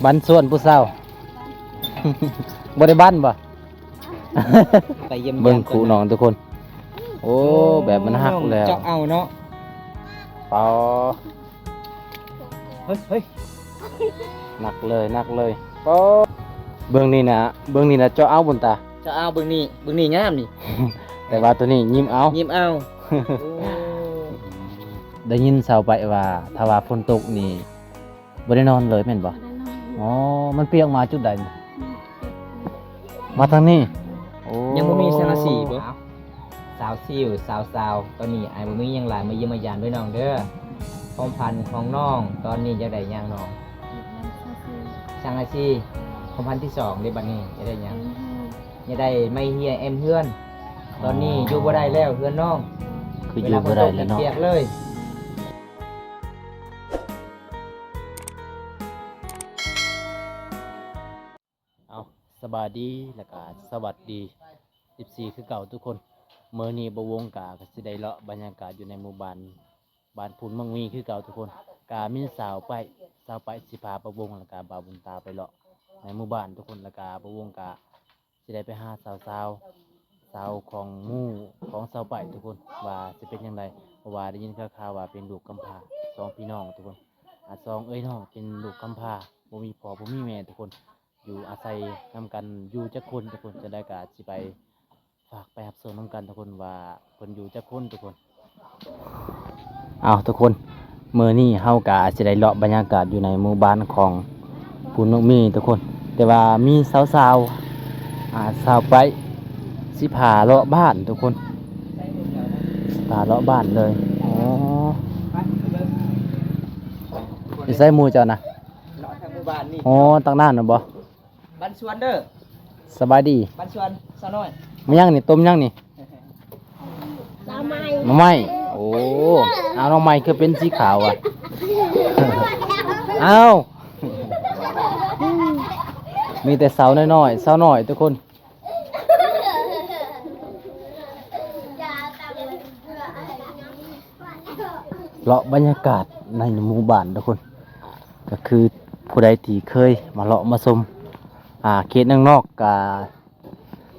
ບັນຊວນຜູ້ສາວ ບໍ່ໄດ້ບັນບໍ່? ໄປຢ້ຽມຢາມ ເບິ່ງຄູ່ນ້ອງທຸກຄົນ. ໂອ້ ໂອ້ ແບບມັນຫັກແລ້ວ ເຈາະເອົາເນາະ. ປາ ເຮີ້ຍ ເຮີ້ຍ ໜັກເລີຍ ໜັກເລີຍ. ປາ ເບິ່ງນີ້ນະ ເບິ່ງນີ້ນະ ເຈາະເອົາບຸນຕາ ເຈາະເອົາ. ເບິ່ງນີ້ ເບິ່ງນີ້ງາມນີ້ ແຕ່ວ່າໂຕນີ້ຍິ້ມເອົາ ຍິ້ມເອົາ. ໂອ້ ໄດ້ຍິນຊາວໄປວ່າ ຖ້າວ່າຝົນຕົກນີ້ ບໍ່ໄດ້ນອນເລີຍແມ່ນບໍ່? ບໍ່ໄດ້ນອນ. ອໍ ມັນປຽກມາຈຸດໃດ? ອືມ ມາທາງນີ້. ໂອ້ ຍັງບໍ່ມີສັງກະສີບໍ່? ສາວຊິວ ສາວຊາວ ຕອນນີ້ອ້າຍບໍ່ມີຫຍັງຫຼາຍ ມາຢ້ຽມມາຢາມເດີນ້ອງເດີ. ຄວາມຝັນຂອງນ້ອງຕອນນີ້ຢາກໄດ້ຫຍັງນ້ອງ? ສັງກະສີ ຄວາມຝັນທີສອງເດ້. ບັດນີ້ຢາກໄດ້ຫຍັງ? ອືມ ຢາກໄດ້ໄມ້ເຮຍແອ້ມເຮືອນ. ອໍ ຕອນນີ້ຢູ່ບໍ່ໄດ້ແລ້ວເຮືອນນ້ອງ ຄືຢູ່ບໍ່ໄດ້ແລ້ວເນາະ ເວລາຝົນຕົກນີ້ປຽກເລີຍ. ເອົາ ສະບາຍດີ ແລ້ວກະສະຫວັດດີ ເອັຟຊີ ຄືເກົ່າທຸກຄົນ. ມື້ນີ້ບ່າວວົງກະ ກະຊິໄດ້ເລາະບັນຍາກາດຢູ່ໃນໝູ່ບ້ານ ບ້ານພຸນເມືອງມີຄືເກົ່າທຸກຄົນ. ກະມີສາວໄປ ສາວໄປຊິພາບ່າວວົງ ແລ້ວກະບ່າວບຸນຕາໄປເລາະໃນໝູ່ບ້ານທຸກຄົນ. ແລ້ວກະບ່າວວົງກະ ຊິໄດ້ໄປຫາສາວໆ ສາວຂອງໝູ່ຂອງສາວໄປທຸກຄົນ ວ່າຊິເປັນຈັ່ງໃດ ເພາະວ່າໄດ້ຍິນຂ່າວໆວ່າເປັນລູກກຳພ້າ ສອງພີ່ນ້ອງທຸກຄົນ. ອາ ສອງເອື້ອຍນ້ອງເປັນລູກກຳພ້າ ບໍ່ມີພໍ່ບໍ່ມີແມ່ທຸກຄົນ ຢູ່ອາໄສນຳກັນຢູ່ຈັກຄົນທຸກຄົນ. ຈັ່ງໃດກະຊິໄປ ຝາກໄປຮັບຊົມນຳກັນທຸກຄົນວ່າເພິ່ນຢູ່ຈັກຄົນທຸກຄົນ. ເອົາທຸກຄົນ ມື້ນີ້ເຮົາກະຊິໄດ້ເລາະບັນຍາກາດຢູ່ໃນໝູ່ບ້ານຂອງຄຸນນົກມີທຸກຄົນ. ແຕ່ວ່າມີສາວໆ ອາ ສາວໄປຊິພາເລາະບ້ານທຸກຄົນ ຊິພາເລາະບ້ານເລີຍ. ອໍ ຢູ່ໃສໝູ່ເຈົ້ານະ? ເລາະທາງໝູ່ບ້ານນີ້. ອໍ ຕັກນ້ຳນະບໍ່? ບັນຊວນເດີ. ສະບາຍດີ ບັນຊວນສາວນ້ອຍ. ມາຫຍັງນີ້? ຕົ້ມຫຍັງນີ້? ໜໍ່ໄມ້ ໜໍ່ໄມ້. ໂອ້ ເອົາ ໜໍ່ໄມ້ຄືເປັນສີຂາວອະ? ເອົາ ມີແຕ່ສາວນ້ອຍໆ ສາວນ້ອຍທຸກຄົນ. ເລາະບັນຍາກາດໃນໝູ່ບ້ານທຸກຄົນ ກໍຄືຜູ້ໃດທີ່ເຄີຍມາເລາະມາຊົມ ອາ ເຂດນາງນອກ ກໍ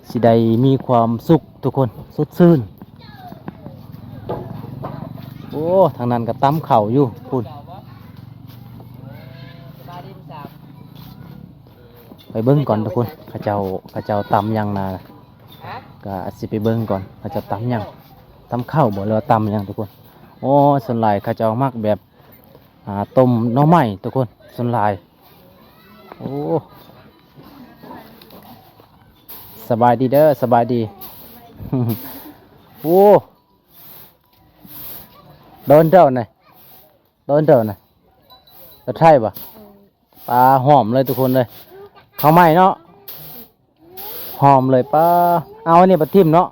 ຊິໄດ້ມີຄວາມສຸກທຸກຄົນ ສົດຊື່ນ. ໂອ້ ທາງນັ້ນກໍຕຳເຂົ້າຢູ່ພຸ້ນ. ໄປເບິ່ງກ່ອນທຸກຄົນ ເຂົາເຈົ້າ ເຂົາເຈົ້າຕຳຫຍັງນະ ກໍຊິໄປເບິ່ງກ່ອນ ເຂົາເຈົ້າຕຳຫຍັງ ຕຳເຂົ້າບໍ່ ຫຼືວ່າຕຳຫຍັງທຸກຄົນ. ໂອ້ ສ່ວນຫຼາຍເຂົາເຈົ້າມັກແບບ ອ່າ ຕົ້ມໜໍ່ໄມ້ທຸກຄົນ ສ່ວນຫຼາຍ. ໂອ້ ສະບາຍດີເດີ ສະບາຍດີ. ໂອ້ ດອນເຈົ້ານະ ດອນເຈົ້ານະ ດອນໄທບໍ່? ປາ ຫອມເລີຍທຸກຄົນເລີຍ ເຂົ້າໃໝ່ເນາະ ຫອມເລີຍ. ປາ ເອົາອັນນີ້ໄປຖິ້ມເນາະ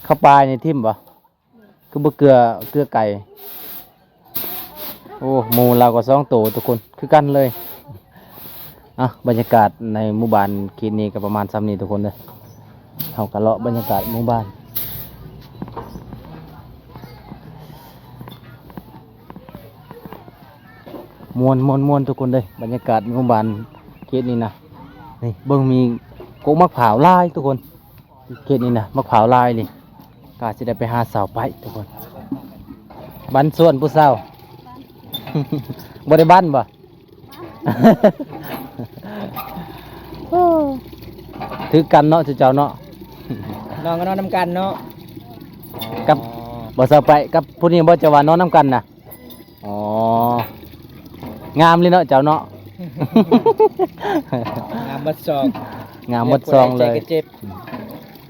ເຂົ້າປາຍນີ້ຖິ້ມບໍ່? ຄືບໍ່ເກືອ ເກືອໄກ່. ໂອ້ ໝູລາວກໍສອງໂຕທຸກຄົນ ຄືກັນເລີຍ. ອ່ະ ບັນຍາກາດໃນໝູ່ບ້ານເຂດນີ້ກໍປະມານສ່ຳນີ້ທຸກຄົນເດີ. ເຮົາກໍເລາະບັນຍາກາດໝູ່ບ້ານ ມ່ວນໆໆ ທຸກຄົນເດີ ບັນຍາກາດໝູ່ບ້ານເຂດນີ້ນະ. ນີ້ເບິ່ງ ມີກົກໝາກພ້າວຫຼາຍທຸກຄົນ ເຂດນີ້ນະ ໝາກພ້າວຫຼາຍນີ້. ກະຊິໄດ້ໄປຫາສາວໄປທຸກຄົນ ບັນຊວນຜູ້ສາວ ບໍ່ໄດ້ບັນບໍ່? ຖືກກັນເນາະ ເຈົ້າເນາະ ນ້ອງກໍນອນນຳກັນເນາະ ກັບ ອໍ ບໍ່ ສາວໄປ ກັບຜູ້ນີ້ບໍ່ ເຈົ້າວ່ານອນນຳກັນນະ? ອໍ ງາມເລີຍເນາະເຈົ້າເນາະ ງາມໝົດຊອງ ງາມໝົດຊອງເລີຍ ແມ່ນຜູ້ໃດໃຈກໍເຈັບ.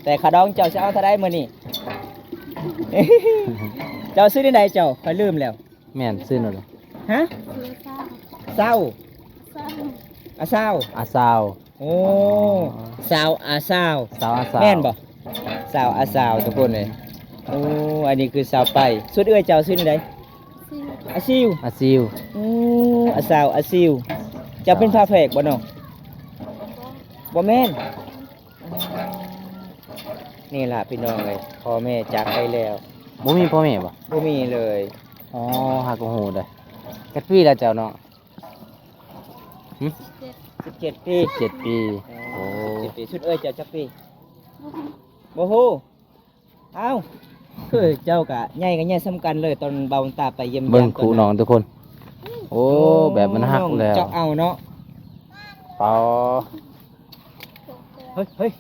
ແຕ່ຂາວດອງເຈົ້າຊິເອົາເທົ່າໃດມື້ນີ້? ເຈົ້າຊື່ແນວໃດເຈົ້າ? ຂ້ອຍລືມແລ້ວ. ແມ່ນ ຊື່ແນວໃດ? ຮະ? ຊື່ຊາວ ຊາວ ອາຊາວ ອາຊາວ. ໂອ້ ສາວອາຊາວ ສາວອາຊາວ ແມ່ນບໍ່? ສາວອາຊາວທຸກຄົນເອີຍ. ໂອ້ ອັນນີ້ຄືສາວໄປ. ສ່ວນເອື້ອຍເຈົ້າຊື່ແນວໃດ? ອາຊິວ ອາຊິວ. ໂອ້ ອາຊາວອາຊິວ. ເຈົ້າເປັນຝາແຝດບໍ່ນ້ອງ? ບໍ່ແມ່ນ. ນີ້ລະພີ່ນ້ອງເອີຍ ພໍ່ແມ່ຈາກໄປແລ້ວ. ບໍ່ມີພໍ່ແມ່ບໍ່? ບໍ່ມີເລີຍ. ອໍ ຫາກໍຮູ້ເດີ້. ຈັກປີແລ້ວເຈົ້ານ້ອງ? ສິບເຈັດປີ. ສິບເຈັດປີ. ໂອ້ ໂອ້ ສິບເຈັດປີ. ຊຸດເອື້ອຍເຈົ້າຈັກປີ? ບໍ່ຮູ້. ອ້າວ ຄືເຈົ້າກະໃຫຍ່ ກະໃຫຍ່ສ່ຳກັນເລີຍ ຕອນບ່າວບຸນຕາໄປຢ້ຽມຢາມ ເບິ່ງ ຕອນນັ້ນ ຄູ່ນ້ອງທຸກຄົນ. ໂອ້ ໂອ້ ແບບມັນຫັກແລ້ວ ເຈາະເອົາເນາະ. ປາ ເຮີ້ຍ ເຮີ້ຍ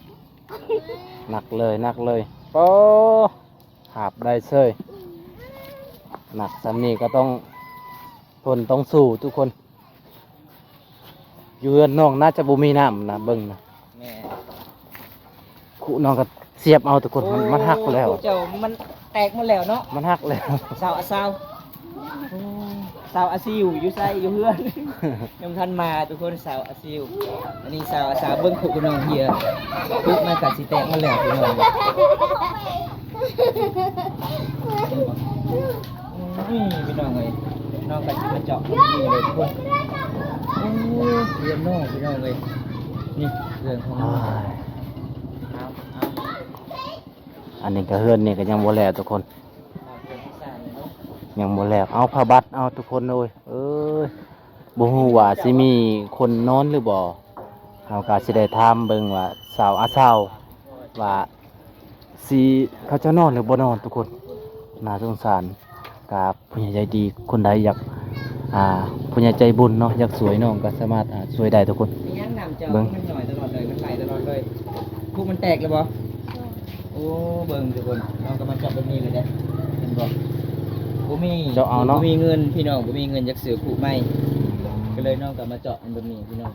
ໜັກເລີຍ ໜັກເລີຍ. ປາ ຫາບໄດ້ເສີຍ. ໜັກສ່ຳນີ້ກໍຕ້ອງທົນ ຕ້ອງສູ້ທຸກຄົນ. ຢູ່ເຮືອນນ້ອງໜ້າຈະບໍ່ມີນ້ຳນະ ເບິ່ງນະ. ແມ່ນ. ຄຸນ້ອງກໍສຽບເອົາທຸກຄົນ. ໂອ້ ມັນ ມັນຫັກແລ້ວ. ເຈົ້າ ມັນແຕກໝົດແລ້ວເນາະ. ມັນຫັກແລ້ວ. ສາວອາຊາວ ໂອ້ ສາວອາຊິວຢູ່ໃສ? ຢູ່ເຮືອນ. ຍັງບໍ່ທັນມາທຸກຄົນ ສາວອາຊິວ. ອັນນີ້ສາວອາຊາວ ເບິ່ງຄຸພີ່ນ້ອງເຮຍ. ຄຸມັນກໍຊິແຕກໝົດແລ້ວພີ່ນ້ອງ. ໂອ້ຍ ພີ່ນ້ອງເອີຍ ນ້ອງກໍຊິມາເຈາະເບິ່ງນີ້ເລີຍທຸກຄົນ. ໂອ້ ເຮືອນນ້ອງພີ່ນ້ອງເອີຍ ນີ້ເຮືອນຂອງນ້ອງ. ເອົາ ເອົາ ອັນນີ້ກໍເຮືອນນີ້ກໍຍັງບໍ່ແລ້ວທຸກຄົນ. ຍັງບໍ່ແລ້ວ. ເອົາຜ້າບັດ ເອົາທຸກຄົນເອີຍ. ເອີຍ ບໍ່ຮູ້ວ່າຊິມີຄົນນອນຫຼືບໍ່. ເຮົາກໍຊິໄດ້ຖາມເບິ່ງວ່າສາວອາຊາວວ່າຊິ ເຂົາເຈົ້ານອນຫຼືບໍ່ນອນທຸກຄົນ. ໜ້າສົງສານ. ກໍຜູ້ໃຫຍ່ໃຈດີຄົນໃດຢາກ ອ່າ ຜູ້ໃຫຍ່ໃຈບຸນເນາະ ຢາກຊ່ວຍນ້ອງກໍສາມາດ ອ່າ ຊ່ວຍໄດ້ທຸກຄົນ. ເບິ່ງ ມັນຫຍ້ອຍຕະຫຼອດເລີຍ ມັນໄຫຼຕະຫຼອດເລີຍ. ຄຸມັນແຕກແລ້ວບໍ່? ໂອ້ ເບິ່ງທຸກຄົນ ນ້ອງກໍມາເຈາະແບບນີ້ເລີຍເດ້. ເຫັນບໍ່? ບໍ່ມີ ເຈາະເອົາເນາະ. ບໍ່ມີເງິນພີ່ນ້ອງ ບໍ່ມີເງິນຢາກຊື້ຄຸໃໝ່ ກໍເລີຍນ້ອງກໍມາເຈາະແບບນີ້ພີ່ນ້ອງ.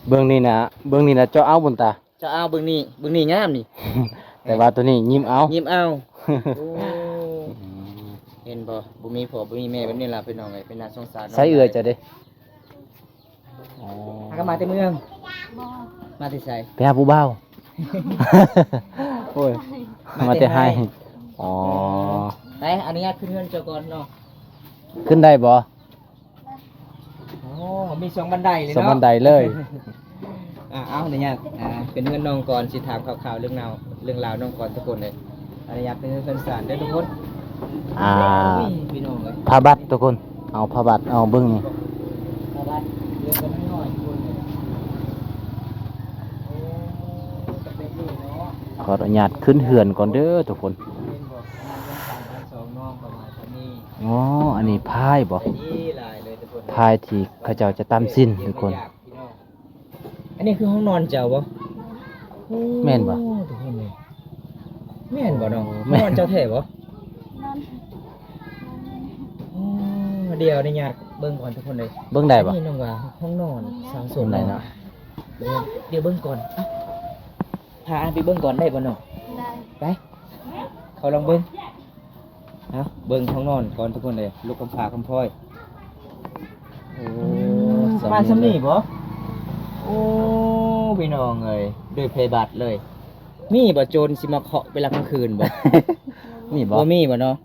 ເບິ່ງນີ້ນະ ເບິ່ງນີ້ນະ ເຈາະເອົາບຸນຕາ. ເຈົ້າເອົາເບິ່ງນີ້ ເບິ່ງນີ້ງາມນີ້. ແຕ່ວ່າໂຕນີ້ຍິ້ມເອົາ ຍິ້ມເອົາ. ໂອ້ ອືມ ເຫັນບໍ່? ບໍ່ມີພໍ່ບໍ່ມີແມ່ແບບນີ້ລະພີ່ນ້ອງເອີຍ ເປັນໜ້າສົງສານ. ໃສເອື້ອຍເຈົ້າເດ້? ອໍ ຫາກັນມາແຕ່ເມືອງ? ບໍ່ ມາແຕ່ໃສ? ໄປຫາຜູ້ບ່າວ. ໂອ້ຍ ມາແຕ່ໄຮ່. ມາແຕ່ໄຮ່. ອໍ ໄປ ອະນຸຍາດຂຶ້ນເຮືອນເຈົ້າກ່ອນເນາະ. ຂຶ້ນໄດ້ບໍ່? ໂອ້ ມີສອງບັນໄດເລີຍເນາະ ສອງບັນໄດເລີຍ. ອ່າ ເອົາ ອະນຸຍາດ ອ່າ ເປັນເຮືອນນ້ອງກ່ອນ ຊິຖາມຂ່າວໆເລື່ອງລາວ ເລື່ອງລາວນ້ອງກ່ອນທຸກຄົນເລີຍ. ອະນຸຍາດເປັນເຮືອນເຮືອນຊານເດີທຸກຄົນ. ອ່າ ໂອ້ຍ ພີ່ນ້ອງເອີຍ ຜ້າບັດທຸກຄົນ ເອົາຜ້າບັດ ເອົາເບິ່ງນີ້ ຜ້າບັດເຫຼືອກໍນ້ອຍໆທຸກຄົນເລີຍ. ໂອ້ ກໍເປັນນີ້ເນາະ. ຂໍອະນຸຍາດຂຶ້ນເຮືອນກ່ອນເດີທຸກຄົນ. ເຫັນບໍ່? ອັນນັ້ນເຮືອນຊານບ້ານສອງນ້ອງປະມານສ່ຳນີ້. ອໍ ອັນນີ້ພາຍບໍ່? ພາຍທີ່ເຂົາເຈົ້າຈະຕຳຊິ້ນທຸກຄົນ. ອັນນີ້ຄືຫ້ອງນອນເຈົ້າບໍ່? ໂອ້ ແມ່ນບໍ່? ທຸກຄົນເອີຍ ແມ່ນບໍ່ນ້ອງ? ໂອ້ ແມ່ນ ນອນເຈົ້າແທ້ບໍ່? ໂອ້ ດຽວອະນຸຍາດເບິ່ງກ່ອນທຸກຄົນເອີຍ. ເບິ່ງໄດ້ບໍ່? ອັນນີ້ນ້ອງວ່າຫ້ອງນອນສາວໂສດ ເບິ່ງໄດ້ເນາະ. ດຽວ ດຽວເບິ່ງກ່ອນ. ເອົ້າ ພາອ້າຍໄປເບິ່ງກ່ອນໄດ້ບໍ່ນ້ອງ? ໄດ້ ໄປ ເຂົ້າລອງເບິ່ງ. ເອົາ ເບິ່ງຫ້ອງນອນກ່ອນທຸກຄົນເອີຍ ລູກຄຳຟ້າຄຳພອຍ. ໂອ້ ປະມານສ່ຳນີ້ບໍ່? ໂອ້ ພີ່ນ້ອງເອີຍ ໂດຍໄພບາດເລີຍ. ມີບໍ່ໂຈນຊິມາເຄາະເວລາກາງຄືນບໍ່? ມີບໍ່? ບໍ່ມີບໍ່ເນາະ?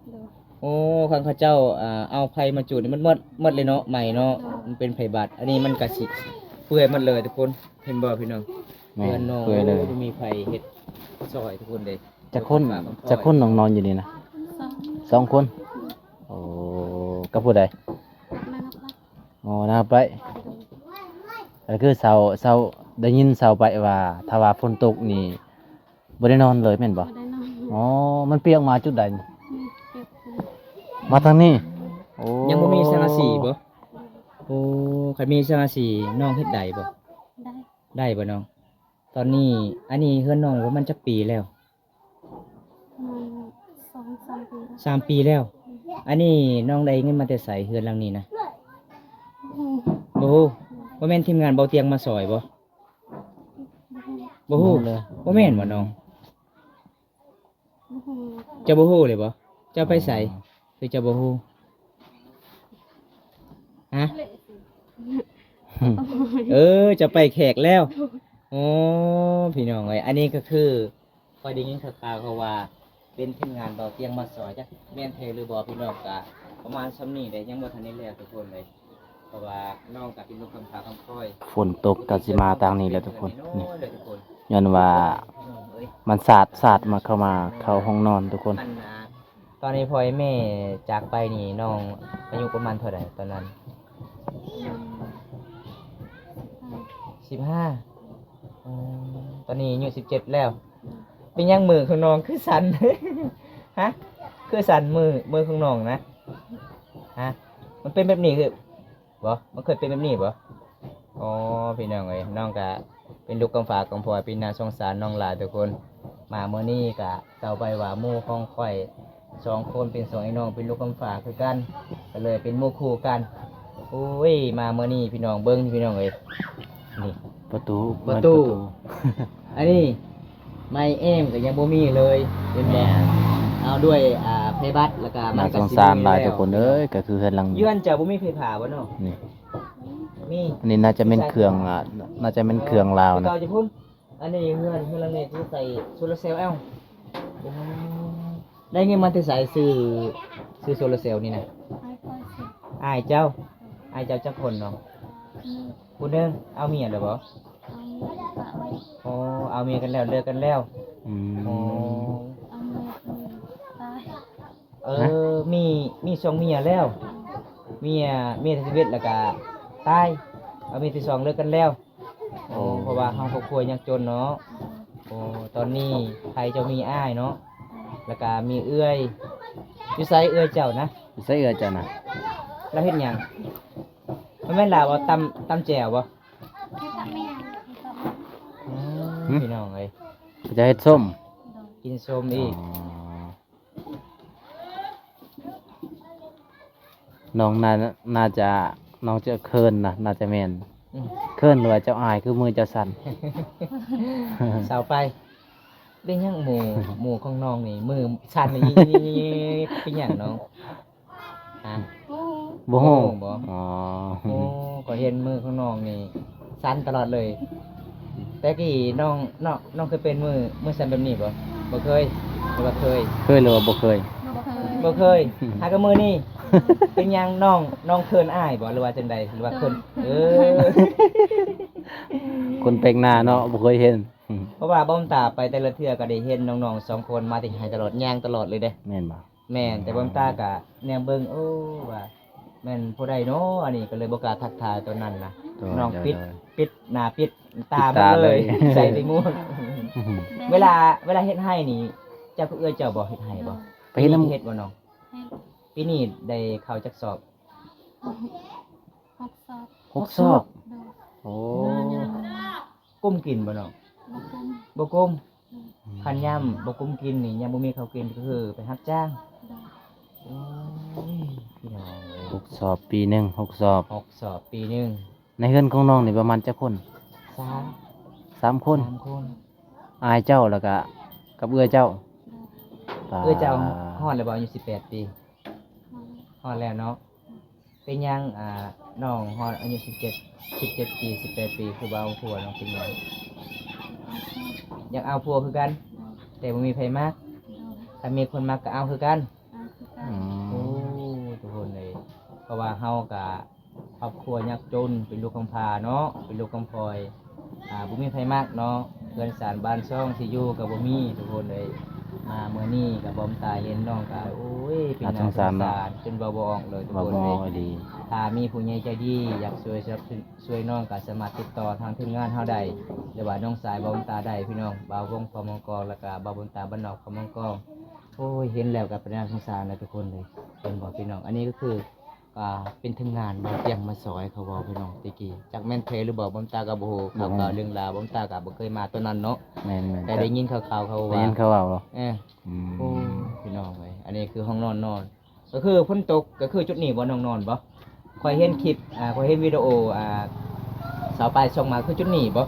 ໂອ້ ຄັນເຂົາເຈົ້າ ອ່າ ເອົາໄຟມາຈູດນີ້ມັນໝົດ ໝົດເລີຍເນາະ ໄໝ້ເນາະ ມັນເປັນໄພບາດ. ອັນນີ້ມັນກະຊິເປື່ອຍໝົດເລີຍທຸກຄົນ ເຫັນບໍ່ພີ່ນ້ອງ? ແມ່ນ ເຮືອນນ້ອງ ເປື່ອຍເລີຍ ໂອ້ ບໍ່ມີໃຜເຮັດຊ່ອຍທຸກຄົນເດ້. ຈັກຄົນ ຈັກຄົນນ້ອງນອນຢູ່ນີ້ນະ? ສອງ ສອງຄົນ. ໂອ້ ກັບຜູ້ໃດ? ກັບນາງຮັບໄປ. ອໍ ນາງຮັບໄປ. ໂດຍ ກໍຄືເຊົາ ເຊົາ ໄດ້ຍິນເຊົາໄປວ່າ ຖ້າວ່າຝົນຕົກນີ້ບໍ່ໄດ້ນອນເລີຍແມ່ນບໍ່? ບໍ່ໄດ້ນອນ. ອໍ ມັນປຽກມາຈຸດໃດ? ນີ້ ປຽກ ມາທາງນີ້. ໂອ້ ຍັງບໍ່ມີສັງກະສີບໍ່? ໂອ້ ຄັນມີສັງກະສີນ້ອງເຮັດໄດ້ບໍ່? ໄດ້ ໄດ້ບໍ່ນ້ອງ? ຕອນນີ້ ອັນນີ້ເຮືອນນ້ອງປະມານຈັກປີແລ້ວ? ປະມານສອງສາມປີແລ້ວ. ສາມປີແລ້ວ. ອັນນີ້ນ້ອງໄດ້ເງິນມາແຕ່ໃສ ເຮືອນຫຼັງນີ້ນະ? ບໍ່ຮູ້. ບໍ່ຮູ້. ບໍ່ແມ່ນທີມງານເບົາຕຽງມາຊ່ອຍບໍ່? ບໍ່ຮູ້. ບໍ່ຮູ້ເລີຍ. ບໍ່ແມ່ນບໍ່ນ້ອງ? ບໍ່ຮູ້. ເຈົ້າບໍ່ຮູ້ເລີຍບໍ່? ເຈົ້າໄປໃສ? ອໍ ຄືເຈົ້າບໍ່ຮູ້? ຮະ? ເອີ ເຈົ້າໄປແຂກແລ້ວ. ໂອ້ ພີ່ນ້ອງເອີຍ ອັນນີ້ກໍຄືຂ້ອຍໄດ້ຍິນຂ່າວໆເຂົາວ່າເປັນທີມງານເບົາຕຽງມາຊ່ອຍ ຈັກແມ່ນແທ້ຫຼືບໍ່ ພີ່ນ້ອງ. ກະປະມານສ່ຳນີ້ແຫຼະ ຍັງບໍ່ທັນໄດ້ແລ້ວທຸກຄົນເລີຍ. ເພາະວ່ານ້ອງກໍເປັນລູກຄຳຟ້າຄຳພອຍ. ຝົນຕົກກໍຊິມາທາງນີ້ແຫຼະທຸກຄົນ. ນີ້ ຍ້ອນວ່າມັນສາດ ສາດມາເຂົ້າມາ ເຂົ້າຫ້ອງນອນທຸກຄົນ. ອັນນ່າ ຕອນທີ່ພໍ່ແມ່ຈາກໄປນີ້ ນ້ອງອາຍຸປະມານເທົ່າໃດຕອນນັ້ນ? ປະມານ ສິບຫ້າ. ອືມ ຕອນນີ້ອາຍຸສິບເຈັດແລ້ວ. ເປັນຫຍັງມືຂອງນ້ອງຄືສັ່ນ? ຮະ? ຄືສັ່ນມື ມືຂອງນ້ອງນະ? ຮະ? ມັນເປັນແບບນີ້ຄື ບໍ່ ມັນເຄີຍເປັນແບບນີ້ບໍ່? ອໍ ພີ່ນ້ອງເອີຍ ນ້ອງກະເປັນລູກກຳພ້າກຳພ້ອຍ ເປັນໜ້າສົງສານນ້ອງຫຼາຍທຸກຄົນ. ມາມື້ນີ້ກະເວົ້າໄປວ່າໝູ່ຂອງຂ້ອຍສອງຄົນເປັນສອງອ້າຍນ້ອງ ເປັນລູກກຳພ້າຄືກັນ ກະເລີຍເປັນໝູ່ຄູ່ກັນ. ໂອ້ຍ ມາມື້ນີ້ພີ່ນ້ອງເບິ່ງ ພີ່ນ້ອງເອີຍ ນີ້ ປະຕູ ປະຕູ ເປີດປະຕູ. ອັນນີ້ໄມ້ແອ້ມກໍຍັງບໍ່ມີເລີຍ ເຫັນບໍ່? ແມ່ນ ເອົາດ້ວຍ ອ່າ ໄພບັດ ແລ້ວກໍມັນກໍຊິບໍ່ມີແລ້ວ. ໜ້າສົງສານຫຼາຍທຸກຄົນເອີຍ ກໍຄືເຮືອນຫຼັງນີ້ ເຮືອນເຈົ້າບໍ່ມີໄຟຟ້າບໍ່ເນາະ? ນີ້ ມີ ອັນນີ້ໜ້າຈະແມ່ນເຄື່ອງ ອ່າ ໜ້າຈະແມ່ນເຄື່ອງລາວນະ ເກົ່າຈະພຸ້ນ. ອັນນີ້ເຮືອນ ເຮືອນຫຼັງນີ້ຄືໃສ່ໂຊລາເຊວ ເອົ້າ ໂອ້ ໄດ້ເງິນມາແຕ່ໃສ ຊື້ ຊື້ໂຊລາເຊວນີ້ນະ? ອ້າຍເຈົ້າ ອ້າຍເຈົ້າຈັກຄົນນ້ອງ? ຜູ້ໜຶ່ງ. ເອົາເມຍແລ້ວບໍ່? ອໍ ເອົາເມຍກັນແລ້ວ ເລີກກັນແລ້ວ. ອືມ ອໍ ເອົາເມຍ ເອີ ມີ ມີສອງເມຍແລ້ວ ເມຍ ເມຍທີສິບເອັດ ແລ້ວກະຕາຍ ເອົາເມຍທີສອງ ເລີກກັນແລ້ວ. ໂອ້ ເພາະວ່າເຮົາຄອບຄົວຍາກຈົນເນາະ. ໂອ້ ຕອນນີ້ໃຜເຈົ້າມີອ້າຍເນາະ ແລ້ວກະມີເອື້ອຍ. ຢູ່ໃສເອື້ອຍເຈົ້ານະ? ຢູ່ໃສເອື້ອຍເຈົ້ານະ? ລາວເຮັດຫຍັງ? ບໍ່ແມ່ນລາວບໍ່ ຕຳ ຕຳແຈ່ວບໍ່? ອືມ ພີ່ນ້ອງເອີຍ ເຂົາເຈົ້າເຮັດສົ້ມ ກິນສົ້ມອີກ. ອໍ ນ້ອງໜ້າ ໜ້າຈະ ນ້ອງຈະເຂີນນະ ໜ້າຈະແມ່ນ. ອືມ ເຂີນ ຫຼືວ່າເຈົ້າອາຍ ຄືມືເຈົ້າສັ່ນ? ເຊົາໄປ ເປັນຫຍັງໝູ່ ໝູ່ຂອງນ້ອງນີ້ມືສັ່ນນີ້ ເປັນຫຍັງນ້ອງ? ຮະ? ບໍ່ຮູ້ ບໍ່ຮູ້ບໍ່? ອໍ ໂອ້ ຂ້ອຍເຫັນມືຂອງນ້ອງນີ້ສັ່ນຕະຫຼອດເລີຍ. ແຕ່ກີ້ນ້ອງ ນ້ອງ ນ້ອງເຄີຍເປັນມື ມືສັ່ນແບບນີ້ບໍ່? ບໍ່ເຄີຍ ຫຼືວ່າເຄີຍ? ເຄີຍ ຫຼືວ່າບໍ່ເຄີຍ? ບໍ່ເຄີຍ ບໍ່ເຄີຍ. ຫາກະມື້ນີ້ ເປັນຫຍັງນ້ອງ ນ້ອງເຂີນອ້າຍບໍ່ ຫຼືວ່າຈັ່ງໃດ ຫຼືວ່າເຂີນ? ເອີ ຄົນແປກໜ້າເນາະ ບໍ່ເຄີຍເຫັນ. ເພາະວ່າບ່າວຕາໄປແຕ່ລະເທື່ອກໍໄດ້ເຫັນນ້ອງໆສອງຄົນມາແຕ່ໄຮຕະຫຼອດ ຍ່າງຕະຫຼອດເລີຍເດ້. ແມ່ນບໍ່? ແມ່ນ ແຕ່ບ່າວຕາກໍແນມເບິ່ງ ໂອ້ ວ່າແມ່ນຜູ້ໃດເນາະ ອັນນີ້ກໍເລີຍບໍ່ກ້າທັກທາຍຕອນນັ້ນນະ. ໂດຍ ນ້ອງປິດ ໂດຍ ປິດໜ້າປິດຕາ ປິດຕາເລີຍ ເລີຍ ໃສ່ແຕ່ໝວກ. ເວລາ ເວລາເຮັດໄຮ່ນີ້ ເຈົ້າກັບເອື້ອຍເຈົ້າບໍ່ເຮັດໄຮ່ບໍ່? ໄປເຮັດນຳ ເຮັດບໍ່ນ້ອງ? ເຮັດ. ປີນີ້ໄດ້ເຂົ້າຈັກສອບ? ຫົກສອບ. ຫົກສອບ? ໂດຍ. ໂອ້ ກຸ້ມກິນບໍ່ນ້ອງ? ບໍ່ກຸ້ມ ບໍ່ກຸ້ມ. ອືມ ຄັນຍາມບໍ່ກຸ້ມກິນນີ້ ຍາມບໍ່ມີເຂົ້າກິນ ກໍຄືໄປຮັບຈ້າງ. ໂດຍ. ໂອ້ຍ ພີ່ນ້ອງເອີຍ ຫົກສອບປີໜຶ່ງ ຫົກສອບ ຫົກສອບປີໜຶ່ງ. ໃນເຮືອນຂອງນ້ອງນີ້ປະມານຈັກຄົນ? ສາມ ສາມຄົນ ສາມຄົນ. ອ້າຍເຈົ້າ ແລ້ວກະກັບເອື້ອຍເຈົ້າ. ໂດຍ. ເອື້ອຍເຈົ້າຮອດແລ້ວບໍ່ ອາຍຸສິບແປດປີ? ຮອດແລ້ວເນາະ. ເປັນຫຍັງ ອ່າ ນ້ອງຮອດອາຍຸສິບເຈັດ ສິບເຈັດປີ ສິບແປດປີ ຄືບໍ່ເອົາຜົວ ນ້ອງເປັນຫຍັງ? ຢາກເອົາຜົວຄືກັນ ແຕ່ບໍ່ມີໃຜມັກ. ຖ້າມີຄົນມັກກໍເອົາຄືກັນ. ອືມ ໂອ້ ທຸກຄົນເອີຍ ເພາະວ່າເຮົາກະຄອບຄົວຍາກຈົນ ເປັນລູກກຳພ້າເນາະ ເປັນລູກກຳພ້ອຍ ອ່າ ບໍ່ມີໃຜມັກເນາະ ເຮືອນຊານບ້ານຊ່ອງທີ່ຢູ່ກໍບໍ່ມີ ທຸກຄົນເອີຍ. ມາມື້ນີ້ກໍບ່າວຕາເຫັນນ້ອງກໍ ໂອ້ຍ ເປັນໜ້າສົງສານເນາະ ສົງສານ ຈົນເວົ້າບໍ່ອອກເລີຍ ທຸກຄົນເອີຍ ເວົ້າບໍ່ອອກອີ່ຫຼີ. ຖ້າມີຜູ້ໃຫຍ່ໃຈດີຢາກຊ່ວຍສະໜັບສະໜູນ ຊ່ວຍນ້ອງ ກໍສາມາດຕິດຕໍ່ທາງທີມງານເຮົາໄດ້ ຫຼືວ່ານ້ອງຊາຍບ່າວຕາໄດ້ ພີ່ນ້ອງ ບ່າວວົງ ຄຳມ່ວງກອງ ແລ້ວກໍບ່າວຕາ ບ້ານນອກ ຄຳມ່ວງກອງ. ໂອ້ຍ ເຫັນແລ້ວກໍເປັນໜ້າສົງສານແຫຼະ ທຸກຄົນເອີຍ ເຫັນບໍ່ ພີ່ນ້ອງ? ອັນນີ້ກໍຄື ອ່າ ເປັນທີມງານບ່າວຕຽງມາຊ່ອຍເຂົາເວົ້າ ພີ່ນ້ອງ ແຕ່ກີ້ ຈັກແມ່ນແທ້ຫຼືບໍ່ ບ່າວຕາກໍບໍ່ຮູ້ ບໍ່ຮູ້ ຂ່າວເລື່ອງລາວ ບ່າວຕາກໍບໍ່ເຄີຍມາຕອນນັ້ນເນາະ. ແມ່ນໆ ແຕ່ໄດ້ຍິນຂ່າວໆເຂົາວ່າ ໄດ້ຍິນເຂົາເວົ້າເນາະ. ເອີ ອືມ ໂອ້ ພີ່ນ້ອງເອີຍ ອັນນີ້ຄືຫ້ອງນອນນ້ອງ ກໍຄືຝົນຕົກ ກໍຄືຈຸດນີ້ບໍ່ ນ້ອງນອນບໍ່? ຂ້ອຍເຫັນຄລິບ ອ່າ ຂ້ອຍເຫັນວິດີໂອ ອ່າ ສາວປາຍສົ່ງມາ ຄືຈຸດນີ້ບໍ່?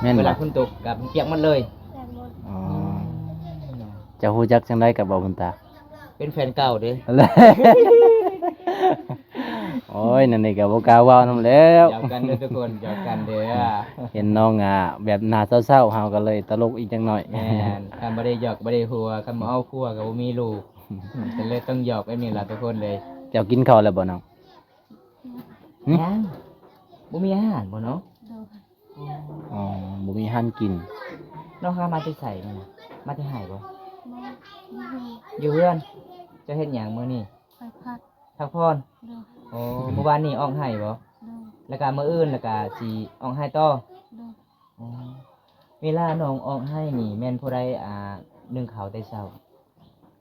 ແມ່ນບໍ່? ເວລາຝົນຕົກກໍປຽກໝົດເລີຍ. ແມ່ນໝົດ. ອໍ ອືມ ເຈົ້າຮູ້ຈັກຈັ່ງໃດກັບບ່າວບຸນຕາ? ເປັນແຟນເກົ່າເດ້. ໂອ້ຍ ແນວນີ້ກໍບໍ່ກ້າເວົ້ານຳແລ້ວ. ຢອກກັນເດີທຸກຄົນ ຢອກກັນເດີ. ເຫັນນ້ອງ ອ່າ ແບບໜ້າເສົ້າໆ ເຮົາກໍເລີຍຕະຫຼົກອີກຈັກໜ້ອຍ. ແມ່ນ ຄັນບໍ່ໄດ້ຢອກບໍ່ໄດ້ຫົວ ຄັນບໍ່ເອົາຜົວກໍບໍ່ມີລູກ. ກໍເລີຍຕ້ອງຢອກແບບນີ້ລະທຸກຄົນເລີຍ. ເຈົ້າກິນເຂົ້າແລ້ວບໍ່ນ້ອງ? ຫຶ? ຍັງ ບໍ່ມີອາຫານບໍ່ນ້ອງ? ໂດຍ. ອໍ ບໍ່ມີອາຫານກິນ. ນ້ອງຫາມາແຕ່ໃສນີ້ນະ? ມາແຕ່ໄຮ່ບໍ່? ບໍ່ ບໍ່ຢູ່ເຮືອນ. ເຈົ້າເຮັດຫຍັງມື້ນີ້? ໄປພັກ ພັກຜ່ອນ. ໂດຍ. ໂອ້ ມື້ວານນີ້ອອກໄຮ່ບໍ່? ໂດຍ. ແລ້ວກະມື້ອື່ນ ແລ້ວກະຊິອອກໄຮ່ຕໍ່? ໂດຍ. ເວລານ້ອງອອກໄຮ່ນີ້ແມ່ນຜູ້ໃດ ອ່າ ໜຶ້ງເຂົ້າແຕ່ເຊົ້າ?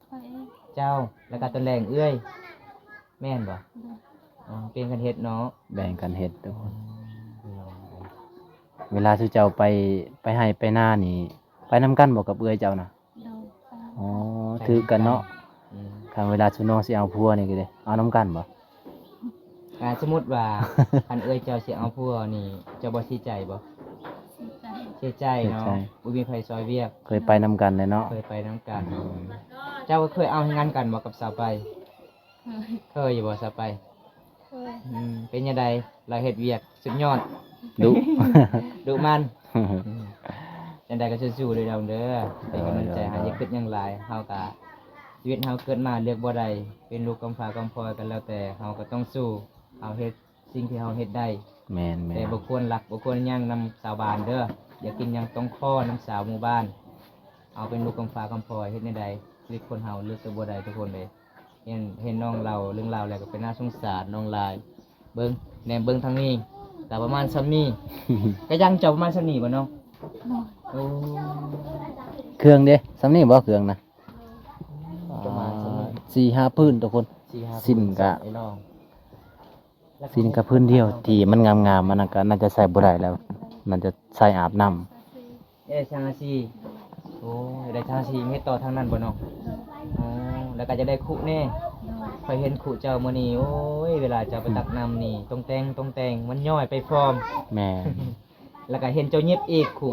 ຂ້ອຍເອງ. ເຈົ້າ ແລ້ວກະຕອນແລງເອື້ອຍ ແມ່ນບໍ່? ໂດຍ. ອໍ ເປັນກັນເຮັດເນາະ ແບ່ງກັນເຮັດ. ອືມ ເວລາຊຸມເຈົ້າໄປ ໄປໄຮ່ໄປນານີ້ ໄປນຳກັນບໍ່ກັບເອື້ອຍເຈົ້ານະ? ໂດຍ. ອໍ ຖືກກັນເນາະ. ອືມ ຄັນເວລາຊຸມນ້ອງຊິເອົາຜົວນີ້ກໍເດ້ ເອົານຳກັນບໍ່? ອ່າ ສົມມຸດວ່າ ຄັນເອື້ອຍເຈົ້າຊິເອົາຜົວນີ້ ເຈົ້າບໍ່ເສຍໃຈບໍ່? ເສຍໃຈ. ເສຍໃຈເນາະ ເສຍໃຈ ບໍ່ມີໃຜຊ່ອຍວຽກ. ເຄີຍໄປນຳກັນແຫຼະເນາະ. ເຄີຍໄປນຳກັນ. ອືມ ເຈົ້າກໍເຄີຍເອົາເຮັດງານກັນບໍ່ກັບສາວໄປ? ເຄີຍ. ເຄີຍຢູ່ບໍ່ສາວໄປ? ເຄີຍ. ອືມ ເປັນຈັ່ງໃດ? ລາວເຮັດວຽກສຸດຍອດ ດຸ ດຸໝັ່ນ. ອືມ ຈັ່ງໃດກໍສູ້ໆເດີນ້ອງເດີ ເປັນກຳລັງໃຈໃຫ້. ໂດຍ ໂດຍ ຢ່າຄິດຫຍັງຫຼາຍ ເຮົາກະ ຊີວິດເຮົາເກີດມາເລືອກບໍ່ໄດ້ ເປັນລູກກຳພ້າກຳພ້ອຍກໍແລ້ວແຕ່ ເຮົາກໍຕ້ອງສູ້ ເຮົາເຮັດສິ່ງທີ່ເຮົາເຮັດໄດ້. ແມ່ນໆ ແຕ່ບໍ່ຄວນລັກ ບໍ່ຄວນຫຍັງນຳຊາວບ້ານເດີ ຢ່າກິນຫຍັງຕ້ອງຂໍນຳຊາວໝູ່ບ້ານ. ເຮົາເປັນລູກກຳພ້າກຳພ້ອຍ ເຮັດແນວໃດ? ຊີວິດຄົນເຮົາເລືອກຕົວບໍ່ໄດ້ທຸກຄົນເດ. ເຫັນ ເຫັນນ້ອງເລົ່າເລື່ອງລາວແລ້ວກໍເປັນໜ້າສົງສານນ້ອງຫຼາຍ. ເບິ່ງ ແນມເບິ່ງທາງນີ້ ກໍປະມານສ່ຳນີ້. ກະຍັງເຈົ້າປະມານສ່ຳນີ້ບໍ່ນ້ອງ? ໂດຍ. ໂອ້ ເຄື່ອງເດ ສ່ຳນີ້ບໍ່ເຄື່ອງນະ? ປະມານສ່ຳນີ້ ສີ່ຫ້າຜືນທຸກຄົນ. ສີ່ຫ້າຜືນ ສິ້ນກະ ໄອ້ນ້ອງ ສິ້ນກະຜືນດຽວທີ່ມັນງາມໆ ມັນກໍໜ້າຈະໃສ່ບໍ່ໄດ້ແລ້ວ ໜ້າຈະໃສ່ອາບນ້ຳ. ເອີ ສັງກະສີ. ໂອ້ຍ ໄດ້ສັງກະສີເຮັດຕໍ່ທາງນັ້ນບໍ່ນ້ອງ? ໂດຍ. ອໍ ແລ້ວກໍຈະໄດ້ຄຸແດ່. ໂດຍ. ຂ້ອຍເຫັນຄຸເຈົ້າມື້ນີ້ ໂອ້ຍ ເວລາເຈົ້າໄປຕັກນ້ຳນີ້ ຕົງແຕ່ງ ຕົງແຕ່ງ ມັນຍ້ອຍໄປພ້ອມ. ແມ່ນ. ແລ້ວກໍເຫັນເຈົ້າຫຍິບອີກຄຸ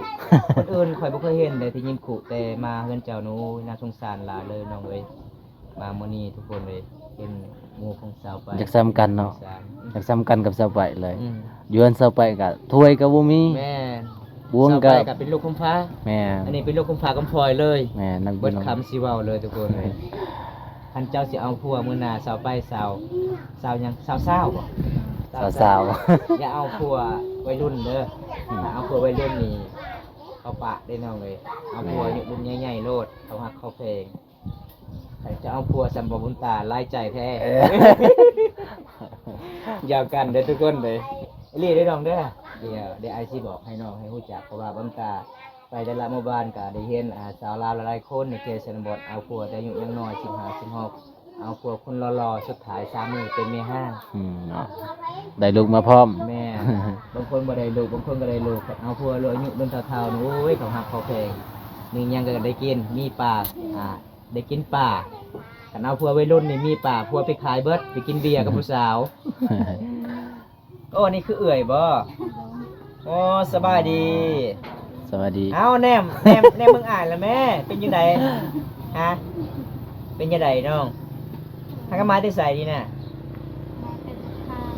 ຄົນອື່ນຂ້ອຍບໍ່ເຄີຍເຫັນເດ້ທີ່ຫຍິບຄຸ ແຕ່ມາເຮືອນເຈົ້ານີ້ ໂອ້ຍ ໜ້າສົງສານຫຼາຍເລີຍນ້ອງເອີຍ. ມາມື້ນີ້ທຸກຄົນເລີຍ ເປັນໝູ່ຂອງສາວໄປ ຢາກສ່ຳກັນເນາະ ຢາກສ່ຳກັນກັບສາວໄປເລີຍ. ອືມ ຢູ່ເຮືອນສາວໄປກະຖ້ວຍກໍບໍ່ມີ. ແມ່ນ. ບ່ວງ ສາວໄປກໍ ກໍເປັນລູກຄຳພ້າ. ແມ່ນ. ອັນນີ້ເປັນລູກຄຳພ້າຄຳພ້ອຍເລີຍ. ແມ່ນ. ເບິດຄຳຊິເວົ້າເລີຍທຸກຄົນເລີຍ. ຄັນເຈົ້າຊິເອົາຜົວມື້ໜ້າ ສາວໄປ ສາວ ສາວຫຍັງ? ສາວຊາວບໍ່? ສາວຊາວ. ຢ່າເອົາຜົວໄວລຸ້ນເດີ. ອືມ ຖ້າເອົາຜົວໄວລຸ້ນນີ້ ເຂົາປະເດ້ນ້ອງເອີຍ. ເອົາຜົວ ແມ່ນ ອາຍຸລຸ້ນໃຫຍ່ໆໂລດ ເຂົາຮັກເຂົາແພງ. ໃຜຈະເອົາຜົວສ່ຳບໍ່ບຸນຕາ ຫຼາຍໃຈແທ້. ເອີ ຢາກກັນເດີທຸກຄົນເດີ ອີ່ຫຼີເດີນ້ອງເດີ. ດຽວ ດຽວອ້າຍຊິບອກໃຫ້ນ້ອງໃຫ້ຮູ້ຈັກ ເພາະວ່າບຸນຕາໄປແຕ່ລະໝູ່ບ້ານກະໄດ້ເຫັນ ອ່າ ສາວລາວຫຼາຍໆຄົນໃນເຂດຊົນນະບົດ ເອົາຜົວແຕ່ອາຍຸຍັງນ້ອຍ ສິບຫ້າ ສິບຫົກ ເອົາຜົວຄົນຫຼໍ່ໆ ສຸດທ້າຍສາມີເປັນແມ່ຮ້າງ. ອືມ ເນາະ ໄດ້ລູກມາພ້ອມ. ແມ່ນ. ບາງຄົນບໍ່ໄດ້ລູກ ບາງຄົນກໍໄດ້ລູກ ເອົາຜົວອາຍຸລຸ້ນເຖົ້າໆ ໂອ້ຍ ເຂົາຮັກເຂົາແພງ ມີຫຍັງກໍໄດ້ກິນ ມີປາ ອ່າ ໄດ້ກິນປາ. ຄັນເອົາຜົວໄວລຸ້ນນີ້ມີປາ ຜົວໄປຂາຍເບິດ ໄປກິນເບຍກັບຜູ້ສາວ. ໂອ້ ນີ້ຄືເອື້ອຍບໍ່? ໂອ້ ສະບາຍດີ. ສະບາຍດີ. ເອົ້າ ແນມ ແນມ ແນມເບິ່ງອ້າຍລະແມ້ ເປັນຈັ່ງໃດ? ຮະ ເປັນຈັ່ງໃດນ້ອງ? ຫາກັນມາແຕ່ໃສນີ້ນະ? ມາແຕ່ທາງ.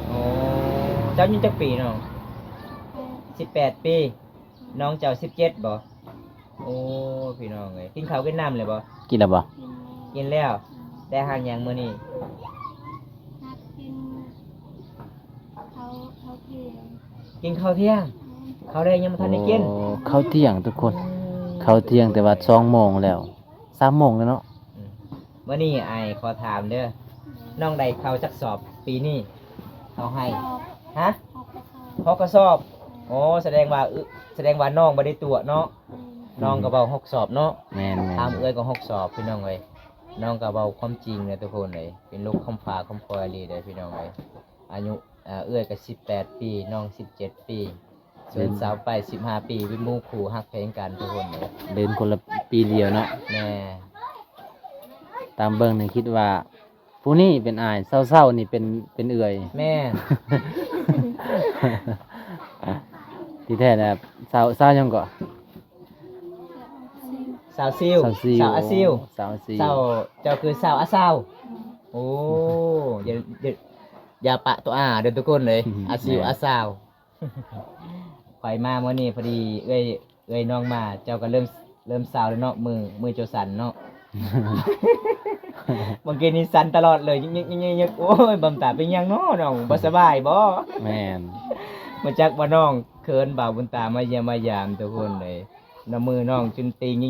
ໂອ້ ເຈົ້າອາຍຸຈັກປີນ້ອງ? ສິບແປດ. ສິບແປດປີ. ນ້ອງເຈົ້າສິບເຈັດບໍ່? ໂອ້ ພີ່ນ້ອງເອີຍ ກິນເຂົ້າກິນນ້ຳແລ້ວບໍ່? ກິນແລ້ວບໍ່? ກິນແລ້ວ. ກິນແລ້ວ. ອືມ ໄດ້ຮັບຫຍັງມື້ນີ້? ຮັບກິນເຂົ້າ ເຂົ້າທ່ຽງ. ກິນເຂົ້າທ່ຽງ? ແມ່ນ. ເຂົ້າແລງຍັງບໍ່ທັນໄດ້ກິນ. ໂອ້ ເຂົ້າທ່ຽງທຸກຄົນ. ອືມ ເຂົ້າທ່ຽງ ແຕ່ວ່າສອງໂມງແລ້ວ ສາມໂມງແລ້ວເນາະ. ອືມ ມື້ນີ້ອ້າຍຂໍຖາມເດີ ນ້ອງໄດ້ເຂົ້າຈັກສອບປີນີ້? ເຂົ້າໃຫ້ ຮະ? ຫົກກະສອບ. ຫົກກະສອບ. ແມ່ນ. ໂອ້ ສະແດງວ່າ ສະແດງວ່ານ້ອງບໍ່ໄດ້ຕົວະເນາະ. ແມ່ນ. ນ້ອງກໍເວົ້າຫົກສອບເນາະ. ແມ່ນໆ. ຖາມເອື້ອຍກໍຫົກສອບ ພີ່ນ້ອງເອີຍ. ນ້ອງກໍເວົ້າຄວາມຈິງເດີທຸກຄົນເອີຍ ເປັນລູກຄຳຟ້າຄຳຄອຍອີ່ຫຼີເດີພີ່ນ້ອງເອີຍ. ອາຍຸ ເອື້ອຍກໍສິບແປດປີ ນ້ອງສິບເຈັດປີ. ສ່ວນສາວໄປສິບຫ້າປີ ເປັນໝູ່ຄູ່ຮັກແພງກັນທຸກຄົນເອີຍ. ເດີນຄົນລະປີດຽວເນາະ. ແມ່ນ. ຕາມເບິ່ງນີ້ຄິດວ່າຜູ້ນີ້ເປັນອ້າຍ ເຊົາໆນີ້ເປັນ ເປັນເອື້ອຍ. ແມ່ນ. ທີ່ແທ້ນະ ສາວ ສາວຫຍັງເກາະ? ສາວຊິວ. ສາວຊິວ. ສາວອາຊິວ. ສາວອາຊິວ. ສາວ ເຈົ້າຄືສາວອາຊາວ. ໂອ້ ຢ່າ ຢ່າ ຢ່າປະຕົວອາເດີທຸກຄົນເອີຍ. ອາຊິວ ອາຊາວ. ຂ້ອຍມາມື້ນີ້ພໍດີເອື້ອຍ ເອື້ອຍນ້ອງມາ ເຈົ້າກໍເລີ່ມ ເລີ່ມຊາວແລ້ວເນາະ ມື ມືເຈົ້າສັ່ນເນາະ. ບາງທີນີ້ສັ່ນຕະຫຼອດເລີຍ ຍຶກໆໆໆ. ໂອ້ຍ ບຳຕາເປັນຫຍັງເນາະນ້ອງ ບໍ່ສະບາຍບໍ່? ແມ່ນ. ບໍ່ຈັກວ່ານ້ອງເຂີນບ່າວບຸນຕາມາຢ້ຽມມາຢາມທຸກຄົນເລີຍ. ນ້ຳມືນ້ອງຈົນຕີງ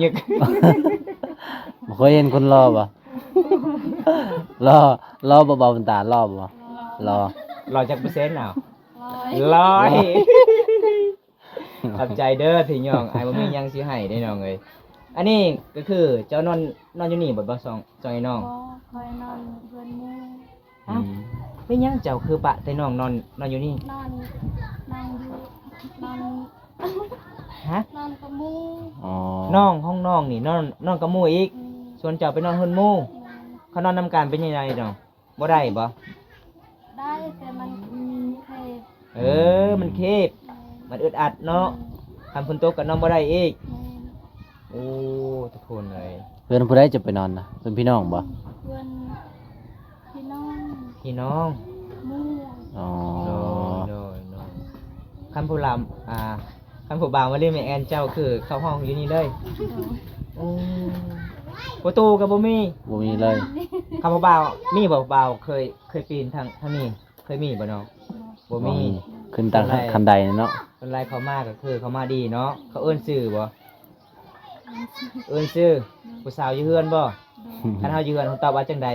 ຍິກໆ. ບໍ່ເຄີຍເຫັນຄົນຫຼໍ່ບໍ່? ຫຼໍ່ ຫຼໍ່ບໍ່ ບ່າວບຸນຕາ ຫຼໍ່ບໍ່? ຫຼໍ່. ຫຼໍ່ຈັກເປີເຊັນເອົາ? ຮ້ອຍ. ຮ້ອຍ. ໂອ້ ໂອ້. ຂອບໃຈເດີພີ່ນ້ອງ, ອ້າຍບໍ່ມີຫຍັງຊິໃຫ້ເດ້ນ້ອງເອີຍ. ອັນນີ້ກໍຄືເຈົ້ານອນ ນອນຢູ່ນີ້ບໍ່ ສອງ ສອງອ້າຍນ້ອງ? ບໍ່, ຂ້ອຍນອນເຮືອນໝູ່. ອ້າວ ອືມ ເປັນຫຍັງເຈົ້າຄືປະແຕ່ນ້ອງນອນ ນອນຢູ່ນີ້? ນອນ ນອນຢູ່ ນອນ ຮະ? ນອນກັບໝູ່. ອໍ ນ້ອງຂອງນ້ອງນີ້ນອນ ນອນກັບໝູ່ອີກ. ອືມ ສ່ວນເຈົ້າໄປນອນເຮືອນໝູ່. ແມ່ນ. ເຂົານອນນຳກັນເປັນຈັ່ງໃດນ້ອງ? ບໍ່ໄດ້ບໍ່? ໄດ້ ແຕ່ມັນເຄັບ. ເອີ ມັນເຄັບ ແມ່ນ ມັນອຶດອັດເນາະ. ແມ່ນ. ຄັນຝົນຕົກກໍນອນບໍ່ໄດ້ອີກ. ແມ່ນ. ໂອ້ ທຸກຄົນເອີຍ. ເຮືອນຜູ້ໃດຈະໄປນອນນະ? ເຮືອນພີ່ນ້ອງບໍ່? ເຮືອນພີ່ນ້ອງ. ພີ່ນ້ອງ? ໝູ່. ອໍ ໂດຍ ໂດຍ ໂດຍ. ຄັນຜູ້ລຳ ອ່າ ຄັນຜູ້ບ່າວມາຫຼິ້ນແມ່ແອນເຈົ້າຄືເຂົ້າຫ້ອງຢູ່ນີ້ເລີຍ? ໂດຍ. ໂອ້ ປະຕູກໍບໍ່ມີ? ບໍ່ມີເລີຍ. ຄັນຜູ້ບ່າວມີບໍ່? ບ່າວເຄີຍ ເຄີຍປີນທາງ ທາງນີ້ ເຄີຍມີບໍ່ນ້ອງ? ບໍ່ ບໍ່ມີ ບໍ່ມີ. ຂຶ້ນຕາມ ສ່ວນຫຼາຍ ຂັ້ນໄດເນາະ. ສ່ວນຫຼາຍເຂົ້າມາກໍຄືເຂົ້າມາດີເນາະ. ເຂົາເອີ້ນຊື່ບໍ່? ເອີ້ນຊື່. ເອີ້ນຊື່. ໂດຍ. ຜູ້ສາວຢູ່ເຮືອນບໍ່? ໂດຍ. ຄັນເຮົາຢູ່ເຮືອນ ເຮົາຕອບວ່າຈັ່ງໃດ?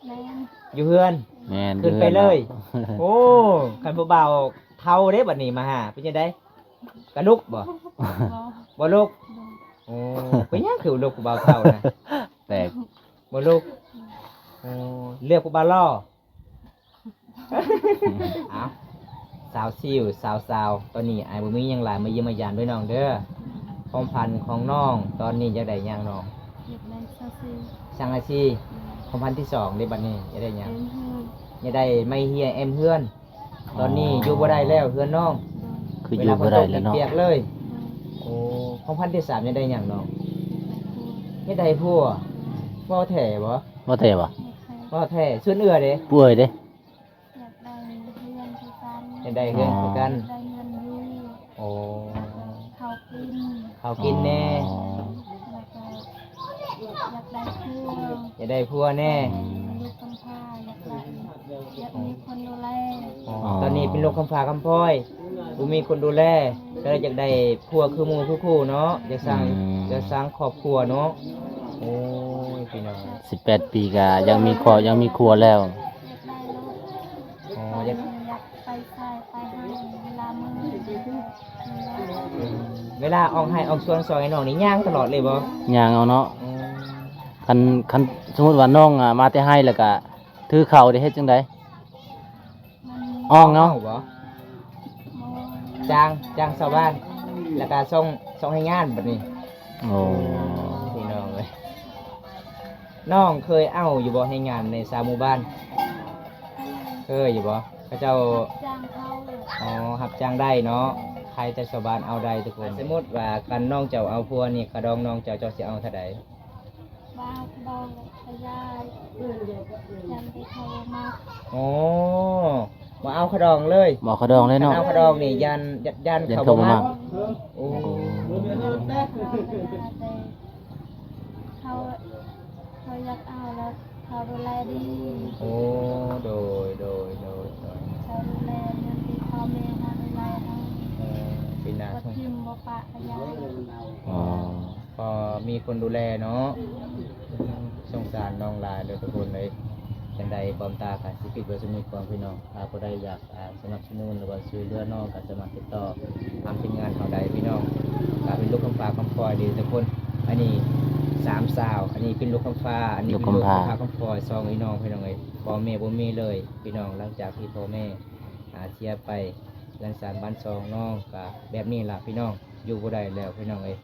ແມ່ນ. ຢູ່ເຮືອນ. ແມ່ນ. ຂຶ້ນໄປເລີຍ. ຢູ່ເຮືອນເນາະ. ໂອ້ ຄັນຜູ້ບ່າວເຖົ້າເດ້ບັດນີ້ມາຫາ ເປັນຈັ່ງໃດ? ກະລຸກບໍ່? ບໍ່. ບໍ່ລຸກ? ໂດຍ. ໂອ້ ເປັນຫຍັງຄືລຸກຜູ້ບ່າວເຖົ້ານະ? ແປກ. ບໍ່ລຸກ? ໂອ້ ເລືອກຜູ້ບ່າວຫຼໍ່. ເອົ້າ ສາວຊິວ ສາວຊາວ ຕອນນີ້ອ້າຍບໍ່ມີຫຍັງຫຼາຍ ມາຢ້ຽມມາຢາມເດີນ້ອງເດີ. ຄວາມຝັນຂອງນ້ອງຕອນນີ້ຢາກໄດ້ຫຍັງນ້ອງ? ຢາກໄດ້ສັງກະສີ. ສັງກະສີ. ແມ່ນ. ຄວາມຝັນທີສອງເດ້ບັດນີ້ ຢາກໄດ້ຫຍັງ? ແອມເຮືອນ. ຢາກໄດ້ໄມ້ເຮຍແອມເຮືອນ. ອໍ ຕອນນີ້ຢູ່ບໍ່ໄດ້ແລ້ວເຮືອນນ້ອງ. ໂດຍ. ຄືຢູ່ບໍ່ໄດ້ແລ້ວເນາະ. ເວລາຝົນຕົກນີ້ປຽກເລີຍ. ໂດຍ. ໂອ້ ຄວາມຝັນທີສາມຢາກໄດ້ຫຍັງນ້ອງ? ຢາກໄດ້ຜົວ. ຢາກໄດ້ຜົວ. ໂດຍ. ເວົ້າແທ້ບໍ່? ເວົ້າແທ້. ເວົ້າແທ້. ສ່ວນເອື້ອຍເດ້? ຜູ້ເອື້ອຍເດ້? ຢາກໄດ້ເຮືອນຄືກັນ. ຢາກໄດ້ເຮືອນຄືກັນ. ອໍ ຢາກໄດ້ເຮືອນຢູ່. ໂອ້ ແລ້ວກໍເຂົ້າກິນ. ເຂົ້າກິນແດ່. ອໍ ແລ້ວກໍຢາກໄດ້ຜົວ. ຢາກໄດ້ຜົວແດ່. ແມ່ນ. ລູກກຳພ້າ ຢາກໄດ້ ຢາກມີຄົນດູແລ. ອໍ ອໍ ຕອນນີ້ເປັນລູກກຳພ້າກຳພ້ອຍ ບໍ່ມີຄົນດູແລ ກໍເລີຍຢາກໄດ້ຜົວຄືໝູ່ຄືຄູ່ເນາະ. ຢາກສ້າງ ອືມ ຢາກສ້າງຄອບຄົວເນາະ. ໂອ້ຍ ພີ່ນ້ອງ ສິບແປດປີກໍຍັງມີຄອບ ຍັງມີຄົວແລ້ວ. ຢາກໄດ້ລົດ. ອໍ ຢາກ ຢາກໄປໃສໄປໃຫ້ເວລາເມື່ອຍ. ເວລາອອກໄຮ່ອອກສວນ ສອງອ້າຍນ້ອງນີ້ຍ່າງຕະຫຼອດເລີຍບໍ່? ຍ່າງເອົາເນາະ. ອໍ ຄັນ ຄັນສົມມຸດວ່ານ້ອງ ອາ ມາແຕ່ໄຮ່ແລ້ວກະຖືເຂົ້າໄດ້ເຮັດຈັ່ງໃດ? ມັນ ອ່ອງເອົາ ເອົາບໍ່? ບໍ່. ຈ້າງ ຈ້າງຊາວບ້ານ ແລ້ວກະສົ່ງ ສົ່ງໃຫ້ງານບັດນີ້. ໂອ້ ພີ່ນ້ອງເອີຍ ນ້ອງເຄີຍເອົາຢູ່ບໍ່ແຮງງານໃນຊາວໝູ່ບ້ານ? ເຄີຍຢູ່ບໍ່? ເຂົາເຈົ້າ ຮັບຈ້າງເຂົາ. ອໍ ຮັບຈ້າງໄດ້ເນາະ. ໃຜແຕ່ຊາວບ້ານເອົາໄດ້ທຸກຄົນ. ສົມມຸດວ່າຄັນນ້ອງເຈົ້າເອົາຜົວນີ້ ຄ່າດອງນ້ອງເຈົ້າ ເຈົ້າຊິເອົາເທົ່າໃດ? ວ່າເອົາດອງກະຢ້ານ ຢ້ານແຕ່ເຂົາບໍ່ມັກ. ອໍ ບໍ່ເອົາຄ່າດອງເລີຍ? ບໍ່ເອົາຄ່າດອງເລີຍເນາະ. ຄັນເອົາຄ່າດອງນີ້ຢ້ານ ຢ້ານ ຢ້ານເຂົາບໍ່ມັກ. ໂອ້ ເຂົາ ເຂົາ ເຂົາຢາກເອົາແລ້ວ ເຂົາດູແລດີ. ໂອ້ ໂດຍ ໂດຍ ໂດຍ ໂດຍ. ເຂົາດູແລເງິນທີ່ພໍ່ແມ່ເຮົາດູແລເຮົາ. ເອີ ເປັນໜ້າ ບໍ່ຖິ້ມບໍ່ປະກະຢ້ານ. ອໍ ພໍມີຄົນດູແລເນາະ. ສົງສານນ້ອງຫຼາຍເດີທຸກຄົນເອີຍ. ຈັ່ງໃດຄວາມຕາກະຊິປິດໄວ້ສ່ຳນີ້ກ່ອນພີ່ນ້ອງ. ຖ້າຜູ້ໃດຢາກ ອ່າ ສະໜັບສະໜູນ ຫຼືວ່າຊ່ວຍເຫຼືອນ້ອງ ກໍສາມາດຕິດຕໍ່ທາງທີມງານເຮົາໄດ້ພີ່ນ້ອງ. ກໍເປັນລູກຄຳຟ້າຄຳຟອຍເດີທຸກຄົນ. ອັນນີ້ສາມສາວ ອັນນີ້ເປັນລູກຄຳຟ້າ ອັນນີ້ເປັນລູກຄຳຟ້າຄຳຟອຍ ສອງພີ່ນ້ອງ ພີ່ນ້ອງເອີຍ. ພໍ່ແມ່ບໍ່ມີເລີຍພີ່ນ້ອງ ຫຼັງຈາກທີ່ພໍ່ແມ່ ອາ ເສຍໄປ. ຫຼັງສານບ້ານຊ່ອງນ້ອງກໍແບບນີ້ລະພີ່ນ້ອງ ຢູ່ບໍ່ໄດ້ແລ້ວພີ່ນ້ອງເອີຍ.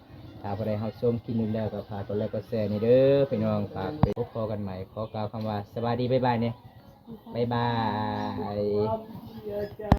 ຖ້າຜູ້ໃດຮັບຊົມຄລິບນີ້ແລ້ວກໍຝາກກົດໄລກ໌ກົດແຊແດ່ເດີພີ່ນ້ອງ. ຝາກໄປພົບພໍ້ກັນໃໝ່ ຂໍກ່າວຄຳວ່າສະບາຍດີ ບາຍບາຍແດ່ ບາຍບາຍ.